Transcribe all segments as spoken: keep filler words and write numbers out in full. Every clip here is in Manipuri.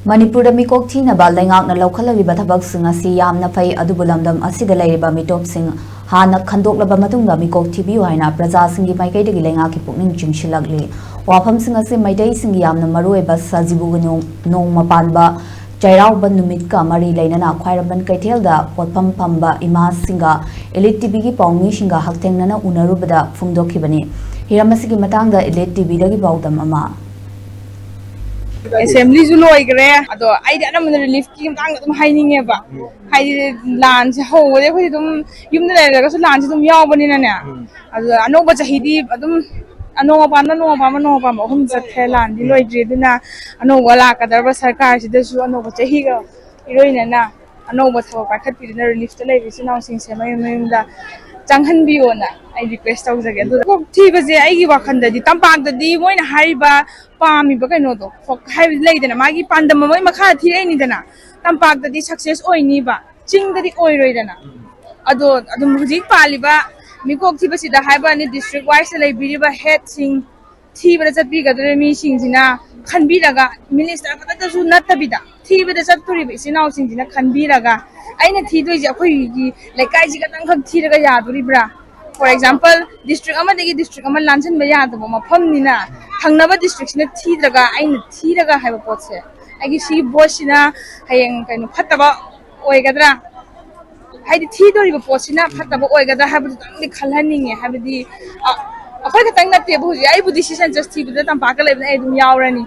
ꯃꯅꯤꯄꯨꯔꯗ ꯃꯤꯀꯣꯛ ꯊꯤꯅꯕ ꯂꯩꯉꯥꯛꯅ ꯂꯧꯈꯠꯂꯛꯂꯤꯕ ꯊꯕꯛꯁꯤꯡ ꯑꯁꯤ ꯌꯥꯝꯅ ꯐꯩ, ꯑꯗꯨꯕꯨ ꯂꯝꯗꯝ ꯑꯁꯤꯗ ꯂꯩꯔꯤꯕ ꯃꯤꯇꯣꯞꯁꯤꯡ ꯍꯥꯟꯅ ꯈꯟꯗꯣꯛꯂꯕ ꯃꯇꯨꯡꯗ ꯃꯤꯀꯣꯛ ꯊꯤꯕꯤꯌꯨ ꯍꯥꯏꯅ ꯄ꯭ꯔꯖꯥꯁꯤꯡꯒꯤ ꯃꯥꯏꯀꯩꯗꯒꯤ ꯂꯩꯉꯥꯛꯀꯤ ꯄꯨꯛꯅꯤꯡ ꯆꯤꯡꯁꯤꯜꯂꯛꯂꯤ꯫ ꯋꯥꯐꯝꯁꯤꯡ ꯑꯁꯤ ꯃꯩꯇꯩꯁꯤꯡꯒꯤ ꯌꯥꯝꯅ ꯃꯔꯨꯑꯣꯏꯕ ꯁꯖꯤꯕꯨꯒꯤ ꯅꯣꯡ-, ꯅꯣꯡꯃ ꯄꯥꯟꯕ ꯆꯩꯔꯥꯎꯕ ꯅꯨꯃꯤꯠꯀ ꯃꯔꯤ ꯂꯩꯅꯅ ꯈ꯭ꯋꯥꯏꯔꯝꯕꯟ ꯀꯩꯊꯦꯜꯗ ꯄꯣꯠꯐꯝ ꯐꯝꯕ ꯏꯃꯥꯁꯤꯡꯒ ꯏꯂꯤꯠ ꯇꯤꯚꯤꯒꯤ ꯄꯥꯎꯃꯤꯁꯤꯡꯒ ꯍꯛꯊꯦꯡꯅꯅ ꯎꯅꯔꯨꯕꯗ ꯐꯣꯡꯗꯣꯛꯈꯤꯕꯅꯤ꯫ ꯍꯤꯔꯝ ꯑꯁꯤꯒꯤ ꯃꯇꯥꯡꯗ ꯏꯂꯤꯠ ꯇꯤꯚꯤꯗꯒꯤ ꯄꯥꯎꯗꯝ ꯑꯃ꯫ ꯑꯦꯁꯦꯝꯕ꯭ꯂꯤꯁꯨ ꯂꯣꯏꯈ꯭ꯔꯦ꯫ ꯑꯗꯣ ꯑꯩꯗꯤ ꯑꯅꯝꯕꯅ ꯔꯤꯂꯤꯐꯀꯤ ꯃꯇꯥꯡꯗ ꯑꯗꯨꯝ ꯍꯥꯏꯅꯤꯡꯉꯦꯕ꯫ ꯍꯥꯏꯗꯤ ꯂꯥꯟꯁꯦ ꯍꯧꯕꯗꯤ ꯑꯩꯈꯣꯏꯗꯤ ꯑꯗꯨꯝ ꯌꯨꯝꯗ ꯂꯩꯔꯒꯁꯨ ꯂꯥꯟꯁꯦ ꯑꯗꯨꯝ ꯌꯥꯎꯕꯅꯤꯅꯅꯦ꯫ ꯑꯗꯨꯗ ꯑꯅꯧꯕ ꯆꯍꯤꯗꯤ ꯑꯗꯨꯝ ꯑꯅꯧ ꯑꯄꯥꯟꯕ, ꯑꯅꯧ ꯑꯄꯥꯟꯕ, ꯑꯅꯧ ꯑꯄꯥꯟꯕ ꯑꯍꯨꯝ ꯆꯠꯈ꯭ꯔꯦ꯫ ꯂꯥꯟꯗꯤ ꯂꯣꯏꯗ꯭ꯔꯤ꯫ ꯑꯗꯨꯅ ꯑꯅꯧꯕ ꯂꯥꯛꯀꯗꯧꯔꯕ ꯁꯔꯀꯥꯔꯁꯤꯗꯁꯨ ꯑꯅꯧꯕ ꯆꯍꯤꯒ ꯏꯔꯣꯏꯅꯅ ꯑꯅꯧꯕ ꯊꯕꯛ ꯄꯥꯏꯈꯠꯄꯤꯗꯨꯅ ꯔꯤꯂꯤꯐꯇ ꯂꯩꯕ ꯏꯆꯤꯜ ꯏꯅꯥꯎꯁꯤꯡꯁꯦ ꯃꯌꯨꯝ ꯃꯌꯨꯝꯗ ꯆꯪꯍꯟꯕꯤꯌꯣꯅ ꯑꯩ ꯔꯤꯀ꯭ꯋꯦꯁ ꯇꯧꯖꯒꯦ꯫ ꯑꯗꯨꯒ ꯊꯤꯕꯁꯦ ꯑꯩꯒꯤ ꯋꯥꯈꯜꯗꯗꯤ ꯇꯝꯄꯥꯛꯇꯗꯤ ꯃꯣꯏꯅ ꯍꯥꯏꯔꯤꯕ ꯄꯥꯝꯃꯤꯕ ꯀꯩꯅꯣꯗꯣ, ꯍꯥꯏꯕꯗꯤ ꯂꯩꯗꯅ, ꯃꯥꯒꯤ ꯄꯥꯟꯗꯝ ꯑꯃꯒꯤ ꯃꯈꯥꯗ ꯊꯤꯔꯛꯏꯅꯤꯗꯅ꯫ ꯇꯝꯄꯥꯛꯇꯗꯤ ꯁꯛꯁꯦꯁ ꯑꯣꯏꯅꯤꯕ, ꯆꯤꯡꯗꯗꯤ ꯑꯣꯏꯔꯣꯏꯗꯅ꯫ ꯑꯗꯣ ꯑꯗꯨꯝ ꯍꯧꯖꯤꯛ ꯄꯥꯜꯂꯤꯕ ꯃꯤꯀꯣꯛ ꯊꯤꯕꯁꯤꯗ ꯍꯥꯏꯕ ꯋꯥꯅꯤ, ꯗꯤꯁꯇ꯭ꯔꯤꯛ ꯋꯥꯏꯁꯇ ꯂꯩꯕꯤꯔꯤꯕ ꯍꯦꯗꯁꯤꯡ, ꯊꯤꯕꯗ ꯆꯠꯄꯤꯒꯗꯧꯔꯤꯕ ꯃꯤꯁꯤꯡꯁꯤꯅ ꯈꯟꯕꯤꯔꯒ, ꯃꯤꯅꯤꯁꯇꯔ ꯈꯛꯇꯗꯁꯨ ꯅꯠꯇꯕꯤꯗ ꯊꯤꯕꯗ ꯆꯠꯇꯣꯔꯤꯕ ꯏꯆꯤꯜ ꯏꯅꯥꯎꯁꯤꯡꯁꯤꯅ ꯈꯟꯕꯤꯔꯒ, ꯑꯩꯅ ꯊꯤꯗꯣꯏꯁꯦ ꯑꯩꯈꯣꯏꯒꯤ ꯂꯩꯀꯥꯏꯁꯤ ꯈꯛꯇꯪꯈꯛ ꯊꯤꯔꯒ ꯌꯥꯗꯣꯔꯤꯕ꯭ꯔꯥ? For example, ꯗꯤꯁꯇ꯭ꯔꯤꯛ ꯑꯃꯗꯒꯤ ꯗꯤꯁꯇ꯭ꯔꯤꯛ ꯑꯃ ꯂꯥꯟꯁꯤꯟꯕ ꯌꯥꯗꯕ ꯃꯐꯝꯅꯤꯅ, ꯊꯪꯅꯕ ꯗꯤꯁꯇ꯭ꯔꯤꯛꯁꯤꯅ ꯊꯤꯗ꯭ꯔꯒ ꯑꯩꯅ ꯊꯤꯔꯒ ꯍꯥꯏꯕ ꯄꯣꯠꯁꯦ, ꯑꯩꯒꯤ ꯁꯤꯒꯤ ꯚꯣꯠꯁꯤꯅ ꯍꯌꯦꯡ ꯀꯩꯅꯣ ꯐꯠꯇꯕ ꯑꯣꯏꯒꯗ꯭ꯔꯥ? ꯍꯥꯏꯗꯤ ꯊꯤꯗꯣꯔꯤꯕ ꯄꯣꯠꯁꯤꯅ ꯐꯠꯇꯕ ꯑꯣꯏꯒꯗ꯭ꯔꯥ ꯍꯥꯏꯕꯗꯨꯇꯪꯗꯤ ꯈꯜꯍꯟꯅꯤꯡꯉꯦ꯫ ꯍꯥꯏꯕꯗꯤ, ꯑ, ꯑꯩꯈꯣꯏ ꯈꯛꯇꯪ ꯅꯠꯇꯦꯕ ꯍꯧꯖꯤꯛ, ꯑꯩꯕꯨꯗꯤ ꯁꯤ ꯁꯦꯟꯁꯁ ꯊꯤꯕꯗ ꯇꯝꯄꯥꯛꯇ ꯂꯩꯕꯅ ꯑꯩ ꯑꯗꯨꯝ ꯌꯥꯎꯔꯅꯤ꯫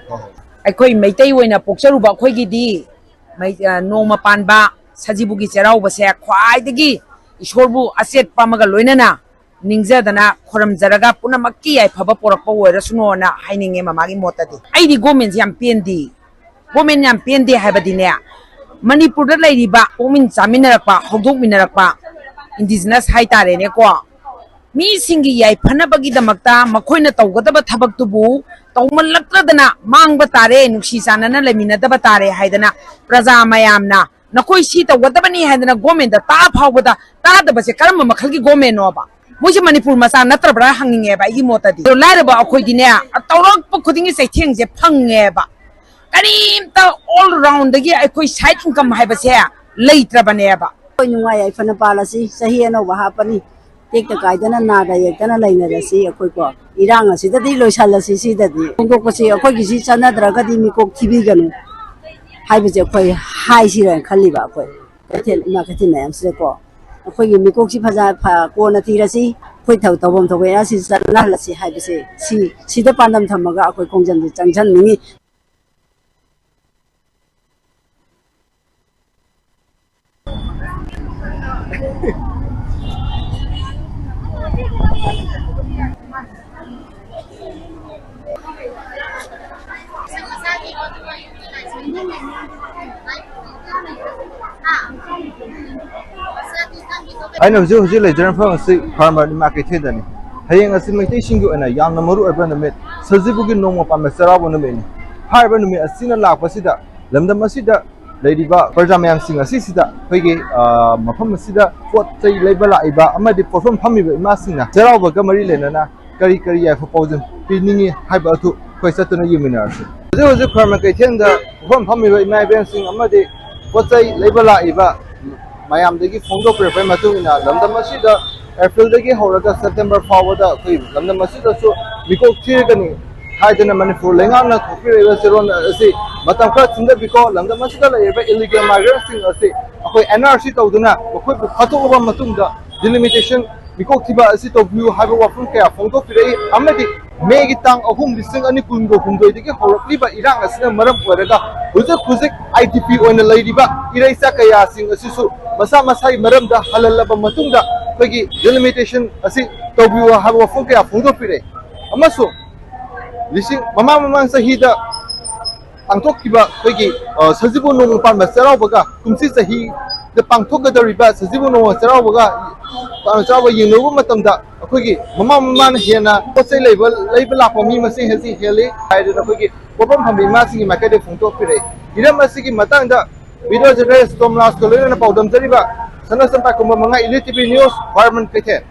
ꯑꯩꯈꯣꯏ ꯃꯩꯇꯩ ꯑꯣꯏꯅ ꯄꯣꯛꯆꯔꯨꯕ ꯑꯩꯈꯣꯏꯒꯤꯗꯤ ꯃꯩ-, ꯑ, ꯅꯣꯡꯃ ꯄꯥꯟꯕ ꯁꯖꯤꯕꯨꯒꯤ ꯆꯩꯔꯥꯎꯕꯁꯦ ꯈ꯭ꯋꯥꯏꯗꯒꯤ ꯏꯁꯣꯔꯕꯨ ꯑꯆꯦꯠꯄ ꯑꯃꯒ ꯂꯣꯏꯅꯅ ꯅꯤꯡꯖꯗꯅ ꯈꯨꯔꯨꯝꯖꯔꯒ ꯄꯨꯝꯅꯃꯛꯀꯤ ꯌꯥꯏꯐꯕ ꯄꯣꯔꯛꯄ ꯑꯣꯏꯔꯁꯅꯣꯅ ꯍꯥꯏꯅꯤꯡꯉꯦ ꯃꯃꯥꯒꯤ ꯃꯣꯠꯇꯗꯤ꯫ ꯑꯩꯗꯤ ꯒꯣꯔꯃꯦꯟꯁꯦ ꯌꯥꯝ ꯄꯦꯟꯗꯦ꯫ ꯒꯣꯔꯃꯦꯟ ꯌꯥꯝ ꯄꯦꯟꯗꯦ ꯍꯥꯏꯕꯗꯤꯅꯦ, ꯃꯅꯤꯄꯨꯔꯗ ꯂꯩꯔꯤꯕ ꯄꯣꯛꯃꯤꯟ ꯆꯥꯃꯤꯟꯅꯔꯛꯄ, ꯍꯧꯗꯣꯛꯃꯤꯟꯅꯔꯛꯄ ꯏꯟꯗꯤꯖꯤꯅꯁ ꯍꯥꯏꯇꯥꯔꯦꯅꯦꯀꯣ, ꯃꯤꯁꯤꯡꯒꯤ ꯌꯥꯏꯐꯅꯕꯒꯤꯗꯃꯛꯇ ꯃꯈꯣꯏꯅ ꯇꯧꯒꯗꯕ ꯊꯕꯛꯇꯨꯕꯨ ꯇꯧꯃꯜꯂꯛꯇ꯭ꯔꯗꯅ ꯃꯥꯡꯕ ꯇꯥꯔꯦ, ꯅꯨꯡꯁꯤ ꯆꯥꯟꯅꯅ ꯂꯩꯃꯤꯟꯅꯗꯕ ꯇꯥꯔꯦ ꯍꯥꯏꯗꯅ ꯄ꯭ꯔꯖꯥ ꯃꯌꯥꯝꯅ ꯅꯈꯣꯏ ꯁꯤ ꯇꯧꯒꯗꯕꯅꯤ ꯍꯥꯏꯗꯅ ꯒꯣꯔꯃꯦꯟꯗ ꯇꯥꯛꯑ ꯐꯥꯎꯕꯗ ꯇꯥꯗꯕꯁꯦ ꯀꯔꯝꯕ ꯃꯈꯜꯒꯤ ꯒꯣꯔꯃꯦꯟꯅꯣꯕ? ꯃꯣꯏꯁꯦ ꯃꯅꯤꯄꯨꯔ ꯃꯆꯥ ꯅꯠꯇ꯭ꯔꯕ꯭ꯔꯥ ꯍꯪꯅꯤꯡꯉꯦꯕ ꯑꯩꯒꯤ ꯃꯣꯠꯇꯗꯤ꯫ ꯑꯗꯣ ꯂꯥꯏꯔꯕ ꯑꯩꯈꯣꯏꯗꯤꯅꯦ, ꯇꯧꯔꯛꯄ ꯈꯨꯗꯤꯡꯒꯤ ꯆꯩꯊꯦꯡꯁꯦ ꯐꯪꯉꯦꯕ꯫ ꯀꯔꯤꯝꯇ all round ꯗꯒꯤ ꯑꯩꯈꯣꯏ side income ꯍꯥꯏꯕꯁꯦ ꯂꯩꯇ꯭ꯔꯕꯅꯦꯕ꯫ ꯑꯩꯈꯣꯏ ꯅꯨꯡꯉꯥꯏ ꯌꯥꯏꯐꯅ ꯄꯥꯜꯂꯁꯤ, ꯆꯍꯤ ꯑꯅꯧꯕ ꯍꯥꯞꯄꯅꯤ, ꯇꯦꯛꯇ ꯀꯥꯏꯗꯅ ꯅꯥꯗ ꯌꯦꯛꯇꯅ ꯂꯩꯅꯔꯁꯤ꯫ ꯑꯩꯈꯣꯏꯀꯣ, ꯏꯔꯥꯡ ꯑꯁꯤꯗꯗꯤ ꯂꯣꯏꯁꯜꯂꯁꯤ꯫ ꯁꯤꯗꯗꯤ ꯐꯣꯡꯗꯣꯛꯄꯁꯤ ꯑꯩꯈꯣꯏꯒꯤꯁꯤ ꯆꯠꯅꯗ꯭ꯔꯒꯗꯤ ꯃꯤꯀꯣꯛ ꯊꯤꯕꯤꯒꯅꯨ ꯍꯥꯏꯕꯁꯦ ꯑꯩꯈꯣꯏ ꯍꯥꯏꯁꯤꯔꯅ ꯈꯜꯂꯤꯕ꯫ ꯑꯩꯈꯣꯏ ꯀꯩꯊꯦꯜ ꯏꯃꯥ ꯀꯩꯊꯦꯜ ꯃꯌꯥꯝꯁꯤꯗꯀꯣ, ꯑꯩꯈꯣꯏꯒꯤ ꯃꯤꯀꯣꯛꯁꯤ ꯐꯖ ꯐ-, ꯀꯣꯟꯅ ꯊꯤꯔꯁꯤ, ꯑꯩꯈꯣꯏ ꯊꯧ-, ꯇꯧꯐꯝ ꯊꯣꯛꯄ ꯁꯤ ꯆꯠꯅꯍꯜꯂꯁꯤ ꯍꯥꯏꯕꯁꯦ, ꯁꯤ, ꯁꯤꯗ ꯄꯥꯟꯗꯝ ꯊꯝꯃꯒ ꯑꯩꯈꯣꯏ ꯈꯣꯡꯖꯪꯁꯤ ꯆꯪꯁꯤꯟꯅꯤꯡꯉꯤ꯫ ꯑꯩꯅ ꯍꯧꯖꯤꯛ ꯍꯧꯖꯤꯛ ꯂꯩꯖꯔꯤꯕ ꯃꯐꯝ ꯑꯁꯤ ꯈ꯭ꯋꯥꯏꯔꯝꯕꯟ ꯏꯃꯥ ꯀꯩꯊꯦꯜꯗꯅꯤ꯫ ꯍꯌꯦꯡ ꯑꯁꯤ ꯃꯩꯇꯩꯁꯤꯡꯒꯤ ꯑꯣꯏꯅ ꯌꯥꯝꯅ ꯃꯔꯨ ꯑꯣꯏꯕ ꯅꯨꯃꯤꯠ, ꯁꯖꯤꯕꯨꯒꯤ ꯅꯣꯡꯃ ꯄꯥꯟꯕ ꯆꯩꯔꯥꯎꯕ ꯅꯨꯃꯤꯠꯅꯤ꯫ ꯍꯥꯏꯔꯤꯕ ꯅꯨꯃꯤꯠ ꯑꯁꯤꯅ ꯂꯥꯛꯄꯁꯤꯗ ꯂꯝꯗꯝ ꯑꯁꯤꯗ ꯂꯩꯔꯤꯕ ꯄ꯭ꯔꯖꯥ ꯃꯌꯥꯝꯁꯤꯡ ꯑꯁꯤꯁꯤꯗ ꯑꯩꯈꯣꯏꯒꯤ, ꯑ, ꯃꯐꯝ ꯑꯁꯤꯗ ꯄꯣꯠ ꯆꯩ ꯂꯩꯕ ꯂꯥꯛꯏꯕ ꯑꯃꯗꯤ ꯄꯣꯠꯐꯝ ꯐꯝꯃꯤꯕ ꯏꯃꯥꯁꯤꯡꯅ ꯆꯩꯔꯥꯎꯕꯒ ꯃꯔꯤ ꯂꯩꯅꯅ ꯀꯔꯤ ꯀꯔꯤ ꯌꯥꯏꯐ ꯄꯥꯎꯖꯦꯜ ꯄꯤꯅꯤꯡꯉꯤ ꯍꯥꯏꯕ ꯑꯗꯨ ꯑꯩꯈꯣꯏ ꯆꯠꯇꯨꯅ ꯌꯦꯡꯃꯤꯟꯅꯔꯁꯤ꯫ ꯍꯧꯖꯤꯛ ꯍꯧꯖꯤꯛ ꯈ꯭ꯋꯥꯏꯔꯝꯕꯟ ꯀꯩꯊꯦꯜꯗ ꯄꯣꯠꯐꯝ ꯐꯝꯃꯤꯕ ꯏꯃꯥ ꯏꯕꯦꯟꯁꯤꯡ ꯑꯃꯗꯤ ꯄꯣꯠ ꯆꯩ ꯂꯩꯕ ꯂꯥꯛꯏꯕ ꯃꯌꯥꯝꯗꯒꯤ ꯐꯣꯡꯗꯣꯛꯄꯤꯔꯛꯄꯒꯤ ꯃꯇꯨꯡ ꯏꯟꯅ, ꯂꯝꯗꯝ ꯑꯁꯤꯗ ꯑꯦꯄ꯭ꯔꯤꯜꯗꯒꯤ ꯍꯧꯔꯒ ꯁꯦꯞꯇꯦꯝꯕꯔ ꯐꯥꯎꯕꯗ ꯑꯩꯈꯣꯏ ꯂꯝꯗꯝ ꯑꯁꯤꯗꯁꯨ ꯃꯤꯀꯣꯛ ꯊꯤꯔꯒꯅꯤ ꯍꯥꯏꯗꯅ ꯃꯅꯤꯄꯨꯔ ꯂꯩꯉꯥꯛꯅ ꯊꯣꯛꯄꯤꯔꯛꯏꯕ ꯆꯦꯔꯣꯜ ꯑꯁꯤ ꯃꯇꯝ ꯈꯔ ꯊꯤꯡꯊꯕꯤꯈꯣ, ꯂꯝꯗꯝ ꯑꯁꯤꯗ ꯂꯩꯔꯤꯕ illegal migrantꯁꯤꯡ ꯑꯁꯤ ꯑꯩꯈꯣꯏ N R C ꯇꯧꯗꯨꯅ ꯃꯈꯣꯏꯕꯨ ꯐꯥꯗꯣꯛꯂꯕ ꯃꯇꯨꯡꯗ delimitation, ꯃꯤꯀꯣꯛ ꯊꯤꯕ ꯑꯁꯤ ꯇꯧꯕꯤꯌꯨ ꯍꯥꯏꯕ ꯋꯥꯐꯝ ꯀꯌꯥ ꯐꯣꯡꯗꯣꯛꯄꯤꯔꯛꯏ꯫ ꯑꯃꯗꯤ ꯃꯦꯒꯤ ꯇꯥꯡ ꯑꯍꯨꯝ, ꯂꯤꯁꯤꯡ ꯑꯅꯤ ꯀꯨꯟꯒ ꯍꯨꯝꯗꯣꯏꯗꯒꯤ ꯍꯧꯔꯛꯂꯤꯕ ꯏꯔꯥꯡ ꯑꯁꯤꯅ ꯃꯔꯝ ꯑꯣꯏꯔꯒ ꯍꯧꯖꯤꯛ ꯍꯧꯖꯤꯛ I D P ꯑꯣꯏꯅ ꯂꯩꯔꯤꯕ ꯏꯔꯩꯆꯥ ꯀꯌꯥꯁꯤꯡ ꯑꯁꯤꯁꯨ ꯃꯁꯥ ꯃꯁꯥꯒꯤ ꯃꯔꯝꯗ ꯍꯜꯍꯜꯂꯕ ꯃꯇꯨꯡꯗ ꯑꯩꯈꯣꯏꯒꯤ delimitation ꯑꯁꯤ ꯇꯧꯕꯤꯌꯨ ꯍꯥꯏꯕ ꯋꯥꯐꯝ ꯀꯌꯥ ꯐꯣꯡꯗꯣꯛꯄꯤꯔꯛꯏ꯫ ꯑꯃꯁꯨꯡ ꯂꯤꯁꯤꯡ, ꯃꯃꯥꯡ ꯃꯃꯥꯡ ꯆꯍꯤꯗ ꯄꯥꯡꯊꯣꯛꯈꯤꯕ ꯑꯩꯈꯣꯏꯒꯤ, ꯑ, ꯁꯖꯤꯕꯨ ꯅꯣꯡꯃ ꯄꯥꯟꯕ ꯆꯩꯔꯥꯎꯕꯒ ꯀꯨꯝꯁꯤ ꯆꯍꯤꯗ ꯄꯥꯡꯊꯣꯛꯀꯗꯧꯔꯤꯕ ꯁꯖꯤꯕꯨ ꯅꯣꯡꯃ ꯆꯩꯔꯥꯎꯕꯒ, ꯑ, ꯆꯩꯔꯥꯎꯕ ꯌꯦꯡꯅꯔꯨꯕ ꯃꯇꯝꯗ ꯑꯩꯈꯣꯏꯒꯤ ꯃꯃꯥꯡ ꯃꯃꯥꯡꯅ ꯍꯦꯟꯅ ꯄꯣꯠ ꯆꯩ ꯂꯩꯕ, ꯂꯩꯕ ꯂꯥꯛꯄ ꯃꯤ ꯃꯁꯤꯡ ꯑꯁꯤ ꯍꯦꯜꯂꯤ ꯍꯥꯏꯗꯅ ꯑꯩꯈꯣꯏꯒꯤ ꯄꯣꯠꯐꯝ ꯐꯝꯕꯤ ꯏꯃꯥꯁꯤꯡꯒꯤ ꯃꯥꯏꯀꯩꯗꯒꯤ ꯐꯣꯡꯗꯣꯛꯄꯤꯔꯛꯏ꯫ ꯍꯤꯔꯝ ꯑꯁꯤꯒꯤ ꯃꯇꯥꯡꯗ video journalist ꯇꯣꯝꯂꯥꯁꯀ ꯂꯣꯏꯅꯅ ꯄꯥꯎꯗꯝꯖꯔꯤꯕ ꯁꯅꯥ ꯆꯝꯄꯥ ꯀꯨꯝꯕ ꯃꯉꯥ, Elite T V News, ꯈ꯭ꯋꯥꯏꯔꯝꯕꯟ ꯀꯩꯊꯦꯜ꯫